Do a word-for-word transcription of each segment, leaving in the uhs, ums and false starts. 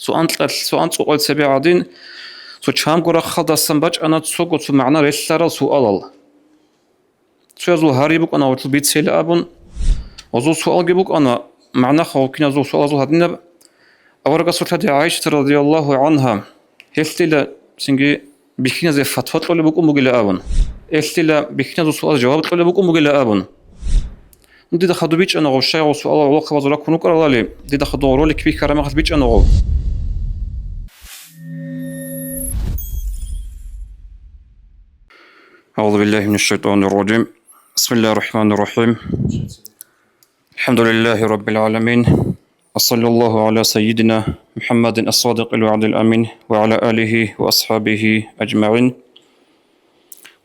Цо анкьал-, цо анцӀукъал цебе гӀадин, цо чамго рахъалдасан бачӀана цого цо магӀна релълъарал суалал. Цоязул гьари букӀана гъорлъ бицейилан абун, гъозул суалги букӀана, магӀна хъвал киназул суалазул гьадинаб, аварагасул лъади ГӀайшата радияллагьу гӀангьа, гьелъила цинги бихьиназе фатва кьолеб букӀун бугила абун, гьелъила бихьиназул суалаз жаваб кьолеб букӀун бугила абун. Дида хадуб бичӀчӀана гъов, щай гъов суалал гӀолохъабазул раккун рукӀаралали, дида хадуб ролик бихьараб мехалъ бичӀчӀана гъов. أعوذ بالله من الشيطان الرجيم. بسم الله الرحمن الرحيم. الحمد لله رب العالمين. وصلى الله على سيدنا محمد الصادق الوعد الأمين وعلى آله وأصحابه أجمعين.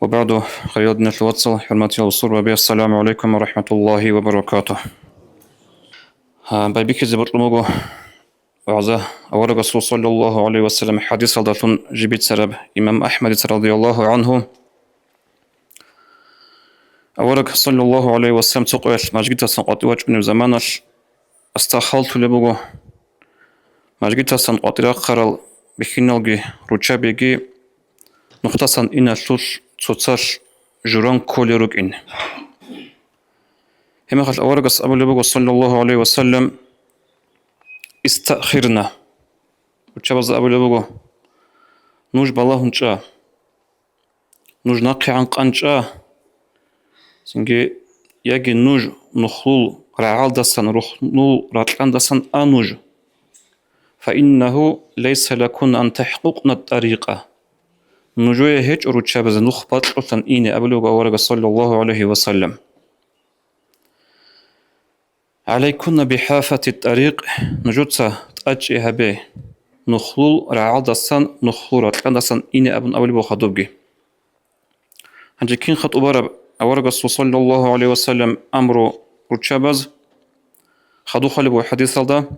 وبعد، хириял диналъул вацал, хӀурматиял бусурбаби, ассаламу гӀалайкум ва рахӀматуллагьи ва баракатугь. Гьа, байбихьизе бокьун буго вагӀза аварагасул саллаллагьу гӀалайгьи ва саллам хӀадисалдалъун жиб бицараб имам АхӀмадица радияллагьу гӀангьу. Авараг саллаллагьу гӀалайгьи ва саллам цо къоялъ мажгитасан къватӀив вачӀунеб заманалъ аста хал тулеб буго. Мажгитасан къватӀир рахъарал бихьиналги руччабиги нухдасан иналъулъ цоцалъ журан кколел рукӀин. Гьеб мехалъ аварагас абулеб буго, саллаллагьу гӀалайгьи ва саллам: «Истаъхирна». Руччабазда абулеб буго: «Нуж балагьун чӀа. Нуж нахъе гӀанкъан чӀа. Цинги, яги нуж нухлул рагӀалдасан, нухлул ракьандасан а нуж. Фаиннагьу лайса лакунна ан тахӀкъукъна ат-тарикъа. Нужее гьечӀо руччабазе нух бакьулъан ине», — абулеб буго аварагас, саллаллагьу гӀалайгьи ва саллам. «ГӀалайкунна бихӀафати ат-тарикъ», нужеца тӀачӀи гьабе, нухлул рагӀалдасан, нухлул ракьандасан ине абун абулеб буго хадубги. Гьанже кинха тӀубараб аварагасул, саллаллагьу гӀалайгьи ва саллам, амру руччабаз? Хадуб хъвалеб буго хӀадисалда: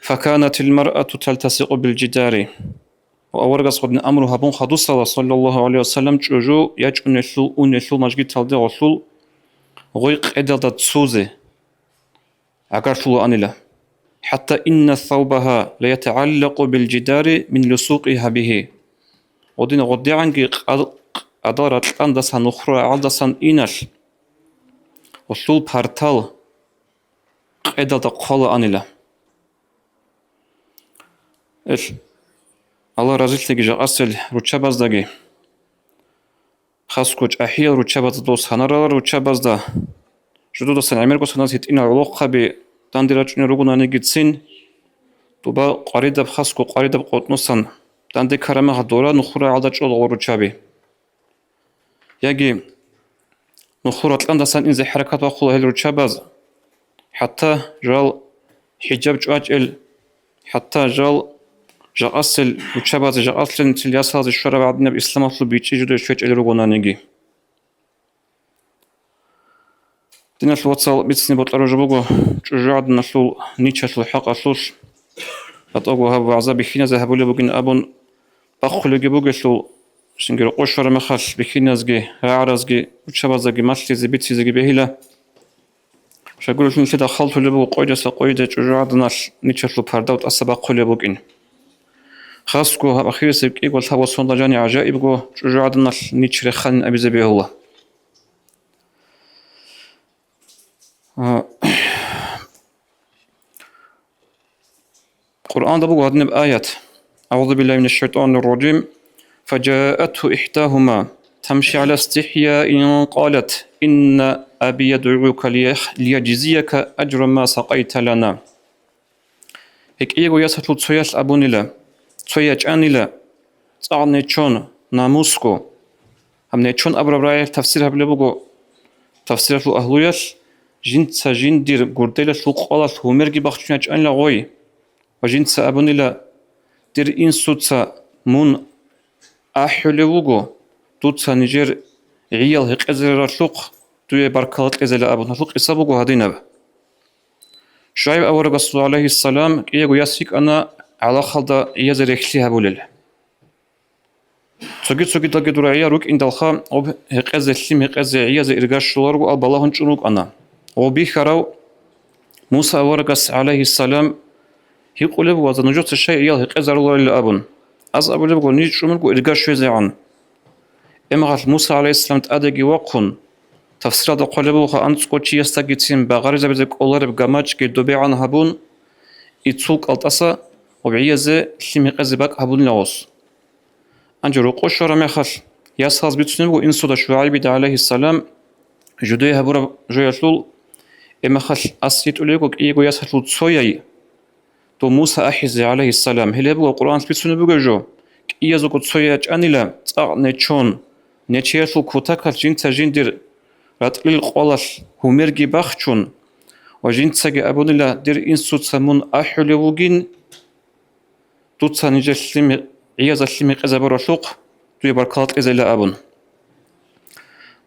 «Факанатил маръату талтасикъу бил жидари». Ва аварагас гъодин амру гьабун хадусала, саллаллагьу гӀалайгьи ва саллам, чӀужу ячӀунелъул, унелъул мажгиталде гъолъул гъой къедалда цузе гӀагарлъулаанила. «ХӀатта инна саубагьа лаятагӀаллакъу бил жидари мин лусукъигьа бигьи». Гъодин гъодигӀанги къа-, къадал ракьандасан, нухлул рагӀалдасан иналъ гъолъул партал къедалда хъвалаанила. Эл, Аллагь разилъеги жакъасел руччабаздаги, хасго чӀахӀиял руччабазда, дос гьанарал руччабазда, жудудасан гӀемерго саназ гьитӀинал гӀолохъаби данде рачӀунел ругонаниги цин, дуба къваридаб, хасго къваридаб къотӀносан данде ккараб мехалъ дора нухлул рагӀалда чӀола гъол руччаби. Яги нухлул ракьандасан инзе хӀаракат бахъула гьел руччабаз, хӀатта жал хӀиджаб чӀвачӀел, хӀатта жал жакъасел руччабазе, жакъасел нилъер ясалазе щвараб гӀадинаб исламалъул бичӀчӀи жидее щвечӀел ругонаниги. Диналъул вацал, бицине бокьараб жо буго чӀужугӀаданалъул ничалъул хӀакъалъулъ. БатӀаго гьаб вагӀза бихьиназе гьабулеб бугин абун бахъулебги бугелъул, цинги рокъов щвараб мехалъ бихьиназги, рагӀаразги, руччабаздаги малъизе, бицизеги бегьила. Щайгурелъул нилъеда хал тулеб буго къойидаса къойиде чӀужугӀаданалъ ничалъул пардав тӀаса бахъулеб букӀин. Хасго гьаб ахирисеб кӀиго лъабго соналда жани гӀажаибго чӀужугӀаданалъ нич реханин абизе бегьула. А, Къуръанда буго гьадинаб аят: «أعوذ بالله من الشيطان الرجيم. فجاءته إحداهما تمشي على استحياء قالت إن أبي يدعوك ليخ-، ليجزيك أجر ما سقيت لنا». ГьекӀиего ясалъул цоялъ абунила, цо ячӀанила, цӀакъ нечон, намусго. Гьаб нечон абураб рагӀиялъ тафсир гьабулеб буго тафсиралъул агьлуялъ: жинца жиндир гурделалъул къоялъ гьумерги бахчун ячӀанила гъой. Ва жинца абунила: «Дир инсуца мун ахӀулев вуго, дуца нижер гӀиял гьекъезараралъухъ дуе баркала кьезела», — абун. Гьалъул къиса буго гьадинаб. ШугӀайб аварагасул, гӀалайгьиссалам, кӀиего яс йикӀана гӀалахалда гӀиязе рехли гьабулел. Цоги-цогидалги дур гӀиял рукӀиндалха, гъоб гьекъезе, лъим гьекъезе, гӀиязе ирга щоларого ал балагьун чӀун рукӀана. Гъоб бихьарав Муса аварагас, гӀалайгьиссалам, Гьикъулеб буго, вацал, нужеца щай иял гьекъезаруларила абун. Аз абулеб буго, ниж чӀун руго ирга щвезегӀан. Эмгъалъ Муса гӀалайгьиссалам тӀадеги вахъун, тафсиралда хъвалеб бугоха, анцӀго чиясдагицин багъаризабизе кӀолареб гамачӀги добегӀан гьабун, ицул кӀалтӀаса гъоб гӀиязе лъим гьекъезе бакӀ гьабунила гъос. Гьанже рокъов щвараб мехалъ, ясалаз бицунеб буго инсуда ШугӀайбида гӀалайгьиссалам жидее гьабураб жоялъул, эмахалъ ас йитӀулего кӀиего ясалъул цояй, дов Муса ахӀизе гӀалайгьиссалам. Гьеле буго Къуръаналъ бицунеб бугеб жо, кӀиязего цо ячӀанила цӀакъ нечон, нечеялъул кутакалъ жинца жиндир ратӀлил къвалалъ гьумерги бахчун ва жинцаги абунила, дир инсуца мун ахӀулев вугин, дуца нижер лъим, гӀиязал лъим гьекъезабуралъухъ дуе баркала кьезейила абун.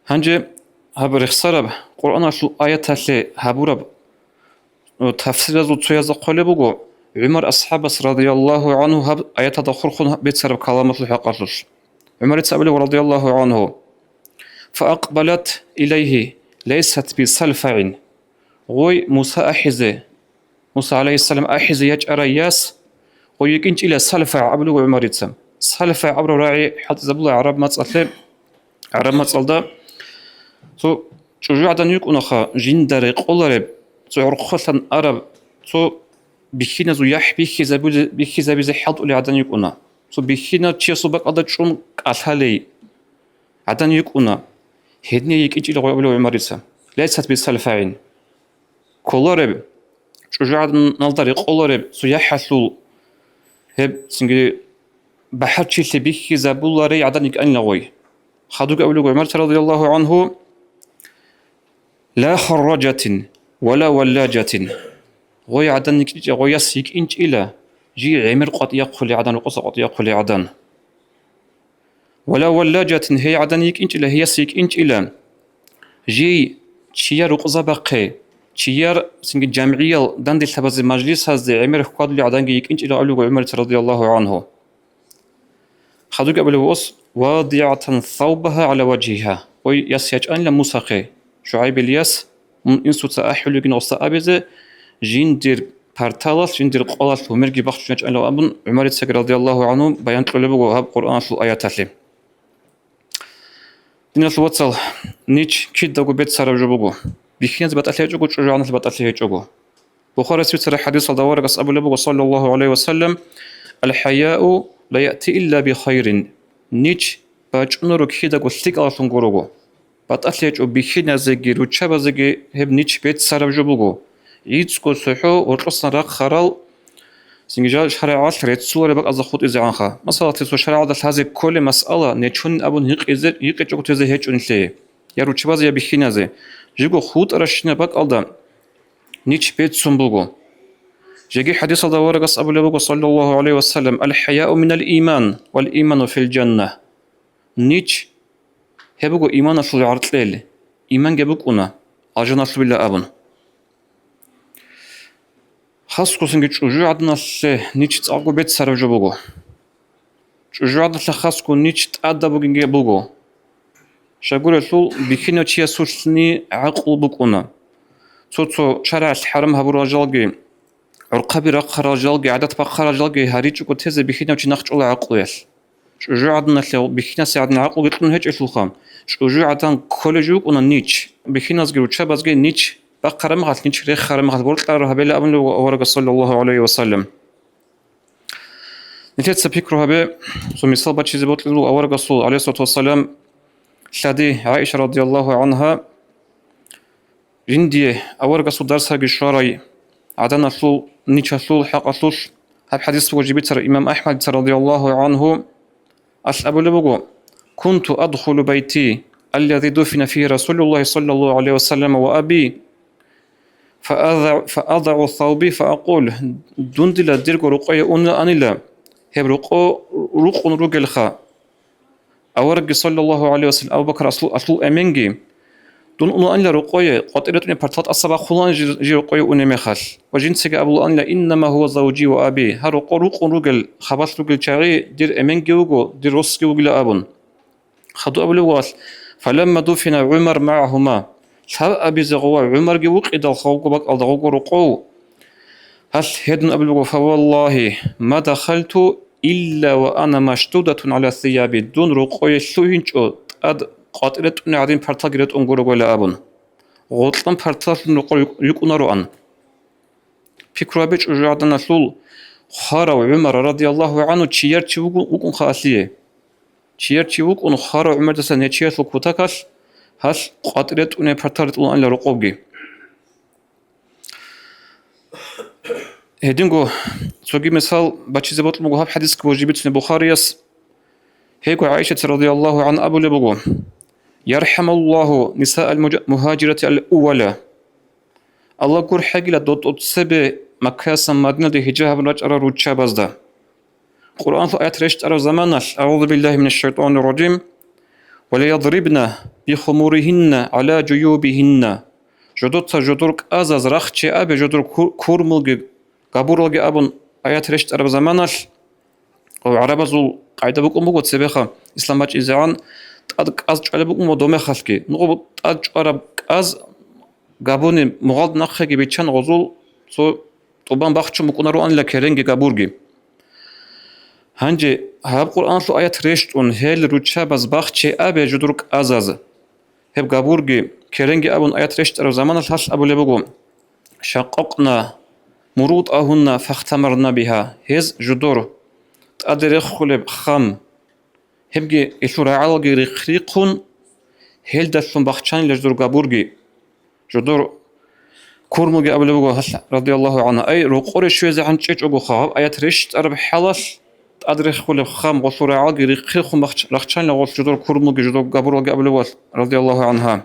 Гьанже гьаб рехсараб Къуръаналъул аяталъе гьабураб, э, тафсиразул цоязда хъвалеб буго, ГӀумар асхӀабас радияллагьу гӀангьу гьаб аяталда хурхун бецараб каламалъул хӀакъалъулъ. ГӀумарица абулеб радияллагьу гӀангьу: «Фаакъбалат илайгьи лайсат бисалфагӀин». Гъой Муса ахӀизе, Муса гӀалайгьиссалам ахӀизе ячӀарай яс, гъой йикӀинчӀила салфагӀ абулего ГӀумарица. СалфагӀ абураб рагӀи хӀалтӀизабула гӀараб мацӀалъе, гӀараб мацӀалда цо чӀужугӀадан йикӀунаха, жинда рекъолареб, цо гӀорхъолъан араб, цо бихьиназул яхӀ бихьизабузе-, бихьизабизе хӀалтӀулей гӀадан йикӀуна. Цо бихьинав чиясул бакӀалда чӀун кӀалъалей гӀадан йикӀуна. Гьедин йикӀинчӀила гъой абулев ГӀумарица. Лайсат бисалфагӀин. Кколареб, чӀужугӀаданалда рекъолареб цо яхӀалъул гьеб цинги бахӀарчилъи бихьизабуларей гӀадан йикӀанила гъой. Хадубги абулеб ГӀумарица радияллагьу гӀангьу: «Ла харражатин ва ла валлажатин». Гъой гӀадан йикӀинчӀила, гъой яс йикӀинчӀила, жий гӀемер къватӀияхъулей гӀадан, рукъоса къватӀияхъулей гӀадан. «Ва ла валлажатин», гьей гӀадан йикӀинчӀила, гьей яс йикӀинчӀила, жий чияр рукъзабахъе, чияр цинги жамгӀиял данделъабазе, мажлисазде гӀемер хьвадулей гӀаданги йикӀинчӀила абулеб ГӀумарица радияллагьу гӀангьу. Хадубги абулеб ос: «ВадигӀатан савбагьа гӀала важгьигьа». Ой, яс ячӀанила Мусахъе, ШугӀайбил яс, мун инсуца ахӀулев вугин гъосда абизе, жиндир парталалъ, жиндир къвалалъ гьумерги бахчун ячӀанила абун, ГӀумарицаги радияллагьу гӀангьу баян кьолеб буго гьаб Къуръаналъул аяталъе. Диналъул вацал, нич кидаго беццараб жо буго. Бихьиназе батӀалъи гьечӀого, чӀужугӀаданалъе батӀалъи гьечӀого. Бухарияс бицараб хӀадисалда аварагас абулеб буго, саллаллагьу гӀалайгьи ва саллам: «Ал-хӀаяу ла яъти илла би хайрин». Нич бачӀунаро кидаго лъикӀалалъун гурого. БатӀалъи гьечӀо бихьиназеги руччабазеги гьеб нич беццараб жо буго. ГӀицӀго цохӀо гьоркьосан рахъарал, цинги жал шаригӀат реццулареб бакӀазда хутӀизегӀанха. Масалалъе, цо шаригӀаталда лъазе кколеб масъала нечонин абун гьикъизе, гьикъичӀого тезе гьечӀо нилъее, я руччабазе, я бихьиназе. Жиго хутӀаращинаб бакӀалда нич беццун буго. Жеги хӀадисалда аварагас абулеб буго, саллаллагьу гӀалайгьи ва саллам: «Ал-хӀаяу минал иман, вал иману фил жанна». Нич гьеб буго иманалъул гӀаркьел, иманги букӀуна алжаналъубила абун. Хасго цинги чӀужугӀаданалъе нич цӀакъго беццараб жо буго. ЧӀужугӀаданалъе хасго нич тӀадаб бугинги буго. Щайгурелъул бихьинав чиясулъни гӀакълу букӀуна. Цо-цо шаригӀалъ хӀарам гьабурал жалги, гӀурхъаби рахъарал жалги, гӀадат бахъарал жалги гьаричӀого тезе бихьинав чи нахъчӀола гӀакълуялъ. ЧӀужугӀаданалъе бихьинасе гӀадин гӀакълуги кьун гьечӀелъулха, чӀужугӀадан кколеб жо букӀуна нич, бихьиназги руччабазги нич бахъараб мехалъ, нич рехараб мехалъ боркьараб гьабила абулеб буго аварагас, саллаллагьу гӀалайгьи ва саллам. Нилъеца пикру гьабе, цо мисал бачизе бокьулеб аварагасул, гӀалайгьиссалату вассалам, лъади ГӀаиша радияллагьу гӀангьа, жиндие аварагасул дарсаги щварай гӀаданалъул, ничалъул хӀакъалъулъ. Гьаб хӀадис буго жибицараб имам АхӀмадица радияллагьу гӀангьу, алъ абулеб буго: «Кунту адхулу байти, аллази дуфина фигьи Расулуллагьи саллаллагьу гӀалайгьи ва саллам ва аби, фаадагӀу, фаадагӀу савби, фаакъул». Дун дила дирго рукъое унилаанила, гьеб рукъо рукъун ругелха. Аварагги, саллаллагьу гӀалайгьи ва саллам, Абу Бакр аслу-, аслул эменги, дун унилаанила рукъое, къватӀире тӀуне партал тӀаса бахъулаан жи, жи рукъое унеб мехалъ. Ва жинцаги абулаанила: «Иннама гьува завжи ва аби», гьа рукъо рукъун ругел, хабалъ ругел чагӀи дир эменги вуго, дир росги вугила абун. Хадуб абулеб вуго алъ: «Фаламма дуфина ГӀумар магӀагьума». Лъабабизе гъова ГӀумарги вукъидал гъовго бакӀалда гъовго рукъов. Гьалъ гьедин абулеб буго: «Фаваллагьи, ма дахалту илла ва ана машдудатун гӀала сияби», дун рокъое лъугьинчӀо, тӀад къватӀир ретӀунеб гӀадин парталги ретӀун гурогойилан абун. Гъоркьан парталлъун рокъор рукӀунароан. Пикру гьабе, чӀужугӀаданалъул хварав ГӀумар радияллагьу гӀангьу чияр чи вугун, вукӀунха алъие. Чияр чи вукӀун, хварав ГӀумардаса нечиялъул кутакалъ гьалъ къватӀир ретӀунеб партал ретӀулаанила рокъобги. Гьединго цоги мисал бачизе бокьун буго гьаб хӀадисги божи бицунеб Бухарияс. Гьего ГӀайшат радияллагьу гӀангьа абулеб буго: «ЯрхӀамаллагьу нисаал мужа-, мухьажирати ал-уввала». Аллагь гурхӀегила додо цебе Маккаясан Мадинаде гьижра гьабун рачӀарал руччабазда. Къуръаналъул аят рещтӀараб заманалъ: «АгӀузу биллагьи минаш шайтӀанир ражим. Ва ла ядрибна бихумуригьинна гӀала жуюбигьинна». Жодоца жодор кӀазаз рахче абе, жодор кур-, курмулги, габуралги абун аят рещтӀараб заманалъ, гӀарабазул къайда букӀун буго цебеха ислам бачӀинегӀан тӀад кӀаз чӀвалеб букӀун буго домехалъги. Нугъ тӀад чӀвараб кӀаз габуни мугъалда нахъеги биччан гъозул цо тӀубан бахчун букӀунароанила керенги габурги. Гьанже гьаб Къуръаналъул аят рещтӀун, гьел руччабаз бахче абе жодор кӀазаз. Гьеб габурги, керенги абун аят рещтӀараб заманалъ гьалъ абулеб буго: «Шакъакъна мурутӀагьунна фахтамарна бигьа». Гьез жодор тӀаде реххулеб хам, гьебги гьелъул рагӀалги рихъ-рихъун, гьелдалъун бахчанила жодор габурги. Жодор курмуги абулеб буго гьалъ, радияллагьу гӀангьу, ай, рокъоре щвезегӀан чӀечӀогоха, гьаб аят рещтӀараб хӀалалъ, тӀад реххулеб хам гъолъул рагӀалги рихъ-рихъун бахч-, рахчанила гъолъ жодор курмуги, жодор габуралги абулеб буго, радияллагьу гӀангьа.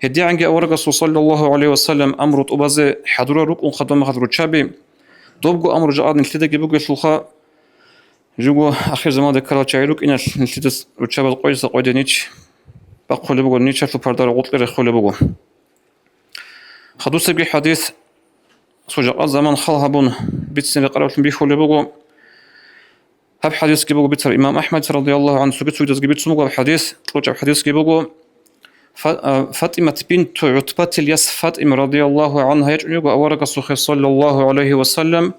ГьедигӀанги аварагасул, саллаллагьу гӀалайгьи ва саллам, амру тӀубазе хӀадурал рукӀунха домахъал руччаби, добго амру жагӀад нилъедаги бугелъулха, жуго ахирзаманаде ккарал чагӀи рукӀиналъ нилъеда руччабаз къойса къойде нич бахъулеб буго, ничалъул парда рокъулъе реххулеб буго. Хадусебги хӀадис, цо жакъа заман хал гьабун, бицин рекъаралъун бихьулеб буго. Гьаб хӀадисги буго бицарав имам АхӀмад, радияллагьу гӀангьу, цоги-цогидазги бицун буго гьаб хӀадис, кьучӀаб хӀадисги буго. Фа-, а, ФатӀимат бинту ГӀутбатил яс ФатӀима, радияллагьу гӀангьа, ячӀун йиго аварагасухъе, саллаллагьу гӀалайгьи ва саллам,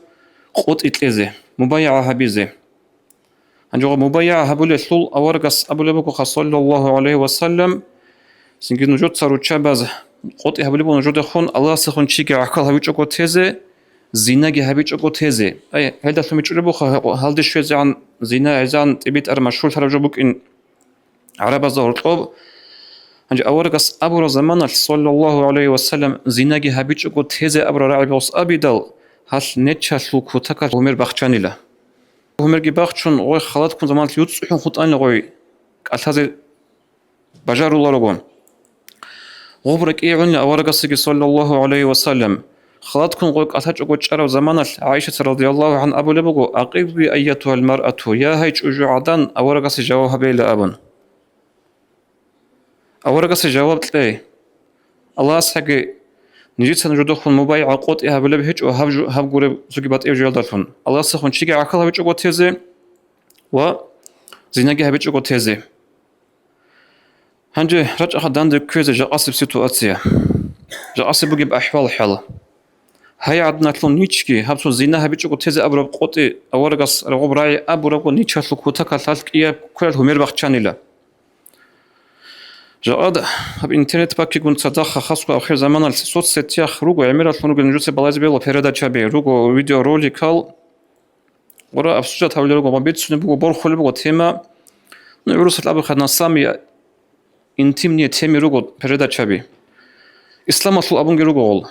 къотӀи кьезе, мубайгӀа гьабизе. Гьанже гъо мубайгӀа гьабулелъул аварагас абулеб бугоха, саллаллагьу гӀалайгьи ва саллам, цинги нужеца руччабаз къотӀи гьабулеб буго нужедехун, Аллагьасехун чиги гӀахьал гьабичӀого тезе, зинаги гьабичӀого тезе. Ай, гьелдалъун бичӀчӀулеб бугоха гьекъо, гьалде щвезегӀан, зина гьезегӀан тӀибитӀараб машгьурлъараб жо букӀин гӀарабазда гьоркьоб. Гьанже аварагас абураб заманалъ, саллаллагьу гӀалайгьи ва саллам, зинаги гьабичӀого тезе абураб рагӀи босабидал, гьалъ нечалъул кутакалъ гьумер бахчанила. Гьумерги бахчун, гъой халатккун заманалъ юцӀцӀухӀун хутӀанила гъой кӀалъазе бажаруларого. Гъоб ракӀи гӀунила аварагасеги, саллаллагьу гӀалайгьи ва саллам. Халатккун гъой кӀалъачӀого чӀараб заманалъ ГӀайшат радияллагьу гӀангьа абулеб буго: «Акъирри, айятугьал маръату, я гьай чӀужугӀадан, аварагасе жаваб гьабейила», – абун. Аварагасе жаваб кье. Аллагьасхъаги, нижеца нужедехун мубайгӀа къотӀи гьабулеб гьечӀо гьаб жо-, гьаб гуреб цоги батӀияб жоялдалъун. Аллагьасехун чиги гӀахьал гьабичӀого тезе ва зинаги гьабичӀого тезе. Гьанже рачӀаха данде кквезе жакъасеб ситуация. Жакъасеб бугеб ахӀвал-хӀал. Гьай гӀадналъун ничги, гьаб цо зина гьабичӀого тезе абураб къотӀи аварагас рагъуб рагӀи абурабго ничалъул кутакалъ гьалъ кӀияб кверал гьумер бахчанила. Жакъад гьаб интернет баккигун цадахъ хасго ахир заманалъ соцсетях руго, гӀемералъун руго нужеца балайзе бегьула передачаби, руго видеороликал, гъура обсуждать гьабулел руго, ва бицунеб буго, борхулеб буго тема. Ну, гӀурусалъ абухъан, на самые интимные темы руго передачаби. Исламалъул абунги руго гъол.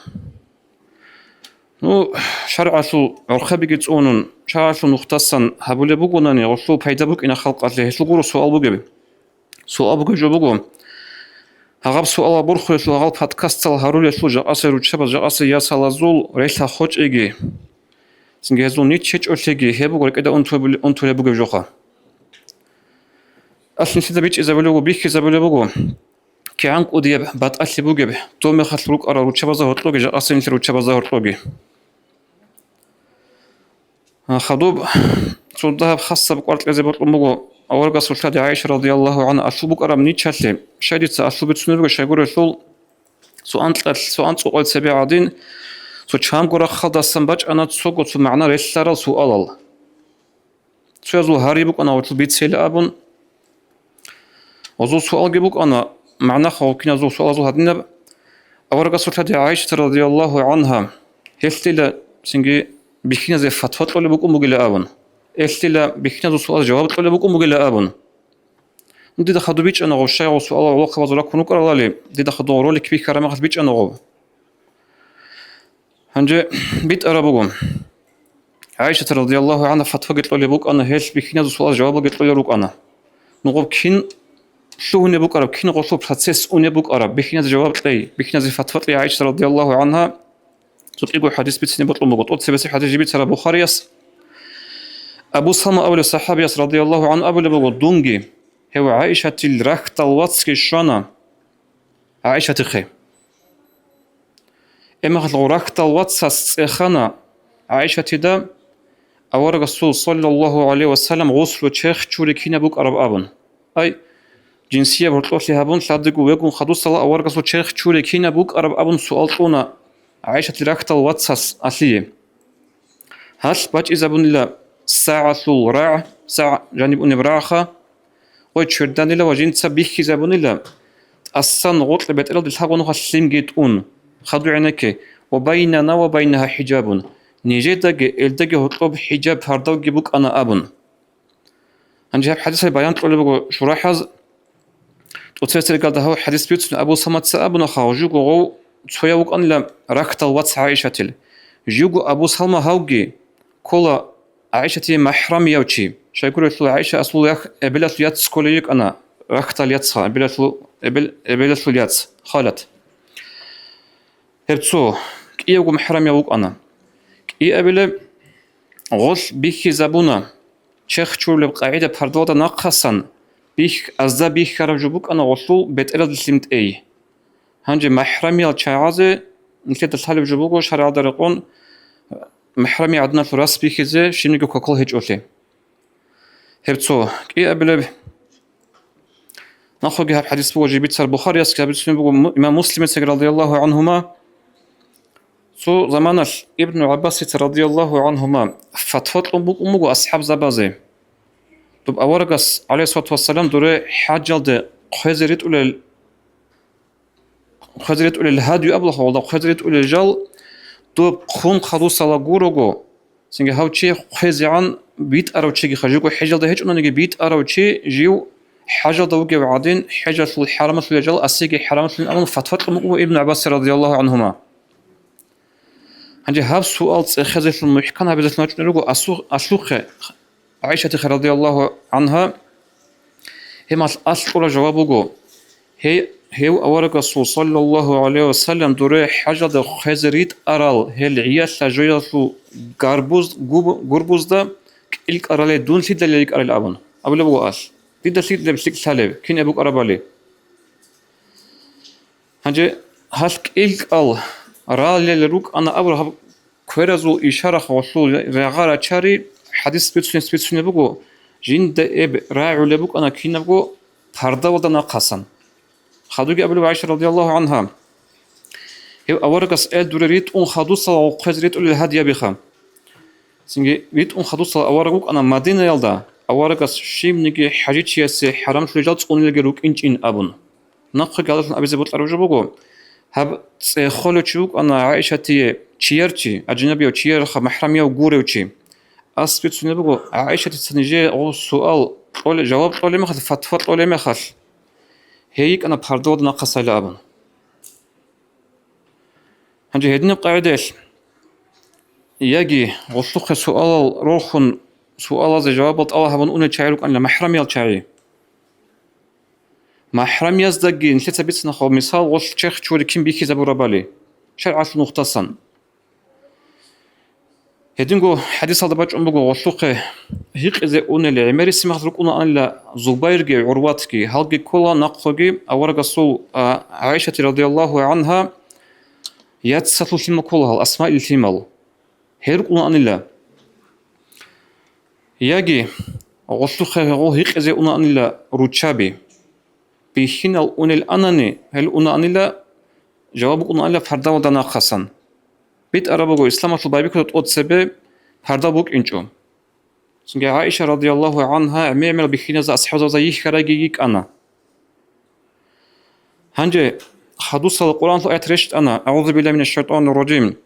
Ну, шаргӀалъул гӀорхъабиги цӀунун, шаргӀалъул нухдасан гьабулеб бугонани, гъолъул пайда букӀина халкъалъе, гьелъул гуро суал бугеб. Суал бугеб жо буго. Гьагъаб суалал борхулелъул, гьагъал подкастал гьарулелъул жакъасел руччабаз, жакъасел ясалазул релъа хочӀеги, цинги гьезул нич гьечӀолъеги, гьеб буго рекӀеда унтулеб-, унтулеб бугеб жоха. Алъ нилъеда бичӀчӀизабулеб буго, бихьизабулеб буго. КигӀан кӀудияб батӀалъи бугеб, доб мехалъ рукӀарал руччабазда гьоркьоги, жакъасел нилъер руччабазда гьоркьоги. А, хадуб, цо дагьаб хасаб кӀвар кьезе бокьун буго, аварагасул лъади ГӀайша радияллагьу гӀангьа алъул букӀараб ничалъе, щай дица алъул бицунеб буго, щайгурелъул, цо анкьалъ, цо анцӀукъал цебе гӀадин, Цо чанго рахъалдасан бачӀана цого цо магӀна релълъарал суалал. Цоязул гьари букӀана гъорлъ бицейилан абун. Гъозул суалги букӀана, магӀна хъвал киназул суалазул гьадинаб: аварагасул лъади ГӀайшата радияллагьу гӀангьа, гьелъила цинги бихьиназе фатва кьолеб букӀун бугила абун. Гьелъила бихьиназул суалаз жаваб кьолеб букӀун бугила абун. Дида хадуб бичӀчӀана гъов, щай гъов суалал гӀолохъабазул раккун рукӀаралали, дида хадуб ролик бихьараб мехалъ бичӀчӀана гъов. Гьанже битӀараб буго. ГӀайшата радияллагьу гӀангьа фатваги кьолеб букӀана, гьелъ бихьиназул суалаз жавабалги кьолел рукӀана. Нугъаб кин лъугьунеб букӀараб, кин гъолъул процесс унеб букӀараб, бихьиназе жаваб кьей, бихьиназе фатва кьей ГӀайшата радияллагьу гӀангьа цо кӀиго хӀадис бицине бокьун буго. ТӀоцебесеб хӀадис жиб бицараб Бухарияс. Абу Салма абулев сахабияс радияллагьу гӀангьу абулеб буго, дунги, гьев ГӀайшатил рахьдал вацги щвана ГӀайшатихъе. Эмагьалгъу рахьдал вацас цӀехана ГӀайшатида аварагасул саллаллагьу гӀалайгьи ва саллам гъуслу черх чури кинаб букӀараб абун. Ай, жинсияб гьоркьоблъи гьабун, лъадего вегун хадусала аварагасул черх чури кинаб букӀараб абун суал кьуна ГӀайшатил рахьдал вацас алъие. Гьалъ бачӀизабунила сагӀалъул рагӀ, сагӀ жаниб унеб рагӀха, гъой чверданила ва жинца бихьизабунила, тӀасан гъоркье бетӀералде лъабго нухалъ лъимги тӀун, хадур гӀенекке, ва байнана ва байнагьа хӀижабун, нижедаги элдаги гьоркьоб хӀижаб пардавги букӀана абун. Гьанже гьаб хӀадисалъе баян кьолеб буго шурахӀаз. ТӀоцебесеб рекӀелда гьав хӀадис бицун Абу Салмаца абуна, гьав живго гъов цояв вукӀанила рахьдал вац ГӀайшатил. Живго Абу Салма гьавги ккола ГӀайшатие махӀрамияв чи. Щайгурелъул ГӀайша асул рахь эбелалъул яц кколей йикӀана, рахьдал яцха, эбелалъул, эбел-, эбелалъул яц, халат. Гьеб цо кӀиявго махӀрамияв вукӀана. КӀиабилеб гъолъ бихьизабуна, черх чурулеб къагӀида пардалда нахъасан бихь-, азда бихьараб жо букӀана гъолъул бетӀералде лъим тӀей. Гьанже махӀрамиял чагӀазе нилъеда лъалеб жо буго шаргӀалда рекъон махӀрамиял гӀадиналъул рас бихьизе щибниги кокол гьечӀолъи. Гьеб цо кӀиабилеб. Нахъеги гьаб хӀадис буго жиб бицараб Бухариясги, гьаб бицунеб буго му-, имам Муслимицаги радияллагьу гӀангьума. Цо заманалъ Ибну ГӀаббасица радияллагьу гӀангьума фатва кьун букӀун буго асхӀабзабазе. Доб аварагас, гӀалайгьиссалату вассалам, дуре хӀажалде хъвезе ритӀулел хъвезе ритӀулел гьадю абулаха, валда хъвезе ритӀулел жал, доб хъун хадусала гурого, цинги гьав чи хъвезегӀан битӀарав чиги, хажуго хӀежалда гьечӀонаниги битӀарав чи жив хӀажалда вугев гӀадин, хӀежалъул хӀарамалъулел жал асиги хӀарамалъулин абун фатва кьун букӀун Ибн ГӀаббас радияллагьу гӀангьума. Гьанже гьаб суал цӀехезелъун, мухӀкан гьабизелъун вачӀунел руго асу-, алъухъе, ГӀайшатихъе радияллагьу гӀангьа. Гьеб мехалъ алъ кьураб жаваб буго: гьей, гьев аварагасул саллаллагьу гӀалайгьи ва саллам дуре хӀажалда хъвезе ритӀарал гьел гӀиялъа жоялъул гарбуз-, губ-, гурбузда кӀилкӀал ралей дун лъидалел рикӀарал абун. Абулеб буго алъ: дида лъикӀ лъалеб, кин гьеб букӀарабали. Гьанже гьалъ кӀилкӀал ралел рукӀана абураб гьаб кверазул ишарахъ гъолъул рагъа рачари хӀадис бицунес бицунеб буго, жинда эб рагӀулеб букӀана кинабго пардавалда нахъасан. Хадуги абулеб ГӀайша радияллагьу гӀангьа: гьев аварагас эл дуре ритӀун хадусал гъохъезе ритӀулел гьадиябиха. Цинги ритӀун хадусал авараг вукӀана Мадинаялда, аварагас щибниги хӀажичиясе хӀарамлъулел жал цӀунулелги рукӀинчӀин абун. Нахъеги гьалалъун абизе бокьараб жо буго, гьаб цӀехолев чи вукӀана ГӀайшатие чияр чи, аджнабияв чиярха, махӀрамияв гурев чи. Ас бицунеб буго, ГӀайшатица нижее гъов суал кьоле-, жаваб кьолеб мехалъ, фатва кьолеб мехалъ, гьей йикӀана пардавалда нахъасайилан абун. Гьанже гьединаб къагӀидаялъ, яги гъолъухъе суалал рорхун, суалазе жавабал тӀалаб гьабун унел чагӀи рукӀанила махӀрамиял чагӀи. МахӀрамияздаги нилъеца бицана хъо, мисал, гъолъ черх чури кин бихьизабурабали, шаргӀалъул нухдасан. Гьединго хӀадисалда бачӀун буго гъолъухъе гьикъизе унел гӀемерисеб мехалъ рукӀунаанила Зубайрги ГӀурватги, гьалги ккола нахъеги аварагасул, а, ГӀайшати радияллагьу гӀангьа яцалъул лъимал ккола гьал, Асмаил лъимал. Гьел рукӀунаанила. Яги гъолъухъе гьегъол гьикъизе унаанила руччаби. Бихьинал унел анани, гьел унаанила, жаваб букӀунаанила пардавалда нахъасан. БитӀараб буго, исламалъул байбихьуда тӀоцебе парда букӀинчӀо. Цинги ГӀаиша радияллагьу гӀангьа гӀемер бихьиназда асхӀабзабазда йихьарайги йикӀана. Гьанже хадусал Къуръаналъул аят рещтӀана: «АгӀузу биллагьи минаш шайтӀанир ражим.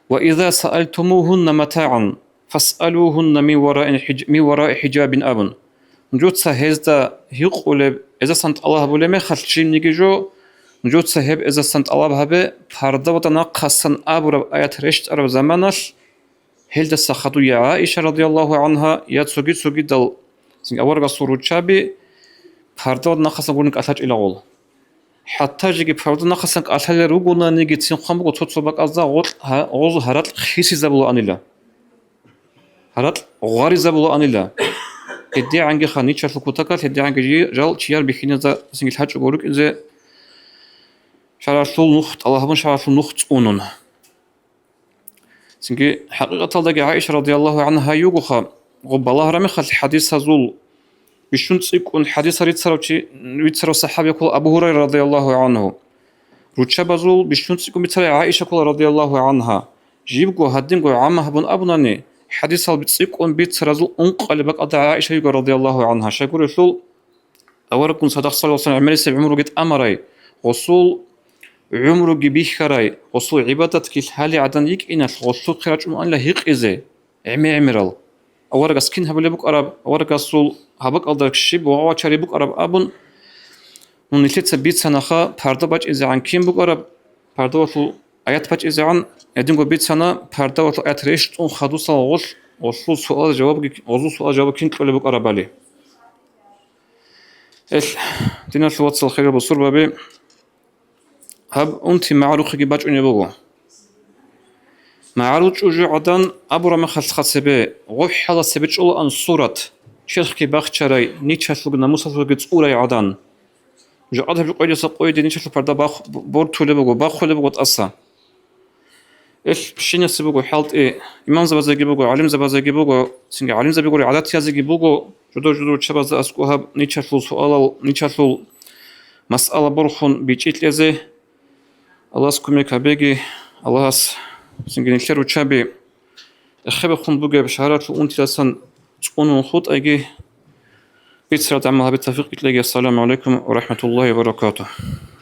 Ва иза саалтумугьунна матагӀан, фасъалугьунна мин вараи хӀиж-, мин вараи хӀижабин», – абун. Нужеца гьезда гьикъулеб, эзасан тӀалаб гьабулеб мехалъ, жибниги жо, нужеца гьеб эзасан тӀалаб гьабе, пардавада нахъасан абураб аят рещтӀараб заманалъ, гьелдаса хадув я ГӀаиша радияллагьу гӀангьа, я цоги-цогидал, цинги аварагасул руччаби пардавада нахъасан гурони кӀалъачӀила гъол. ХӀатта жеги пардавада нахъасан кӀалъалел ругонаниги, цин хъван буго цо-цо бакӀазда гъоркь гьа-, гъозул гьаракь хисизабулаанила. Гьаракь гъваризабулаанила. ГьедигӀангиха ничалъул кутакалъ, гьедигӀанги жи-, жал чияр бихьиназда цинги лъачӀого рукӀине шаргӀалъул нух тӀалаб гьабун, шаргӀалъул нух цӀунун. Цинги хӀакъикъаталдаги ГӀаиша радияллагьу гӀангьа гьай югоха, гъоб балагьараб мехалъ хӀадисазул бищун цӀикӀкӀун хӀадисал рицарав чи, рицарав сахӀаби ккола Абу Гьурайра радияллагьу гӀангьу. Руччабазул бищун цӀикӀкӀун бицарай ГӀаиша ккола радияллагьу гӀангьа. Жибго гьадинго гӀамма гьабун абунани, хӀадисал цӀикӀкӀун бицаразул ункъалеб бакӀалда ГӀаиша йиго радияллагьу гӀангьа. Щайгурелъул, авараггун цадахъ саллаллагьу гӀалайгьи ва саллам гӀемерисеб гӀумруги тӀамарай, гъосул гӀумруги бихьарай, гъосул гӀибадатги лъали гӀадан йикӀиналъ гъолъухъе рачӀун анила гьикъизе, гӀемер-гӀемерал. Аварагас кин гьабулеб букӀараб, аварагасул гьаб бакӀалда щиб вагъа-вачари букӀараб абун, мун нилъеца бицанаха, парда бачӀинегӀан кин букӀараб, пардавалъул аят бачӀинегӀан, гьединго бицана, пардавалъул аят рещтӀун хадусал гъолъ, гъолъул суал-жавабги, гъозул суал-жаваб кин кьолеб букӀарабали. Эл, диналъул вацал, хириял бусурбаби, гьаб унти магӀарухъеги бачӀунеб буго. МагӀарул чӀужугӀадан абураб мехалъха цебе, гъоб хӀалалъ цебе чӀолаан сурат, черхги бахчарай, ничалъулги намусалъулги цӀурай гӀадан. Жакъа гьаб жо къойдаса къойде ничалъул парда бахъ-, бортулеб буго, бахъулеб буго тӀаса. Ил щинасеб буго хӀалтӀи, имамзабазеги буго, гӀалимзабазеги буго, цинги гӀалимзаби гури гӀадатиязеги буго, жодор-жодор руччабазда аскӀоб гьаб ничалъул суалал, ничалъул масъала борхун бичӀчӀи кьезе. Аллагьас кумек гьабеги, Аллагьас цинги нилъер руччаби эхебехун бугеб шагьаралъул унтиласан цӀунун хутӀайги, бицаралда гӀамал гьабизе тавфикъ кьеги. Ассаламу гӀалайкум ва рахӀматуллагьи ва баракатугь.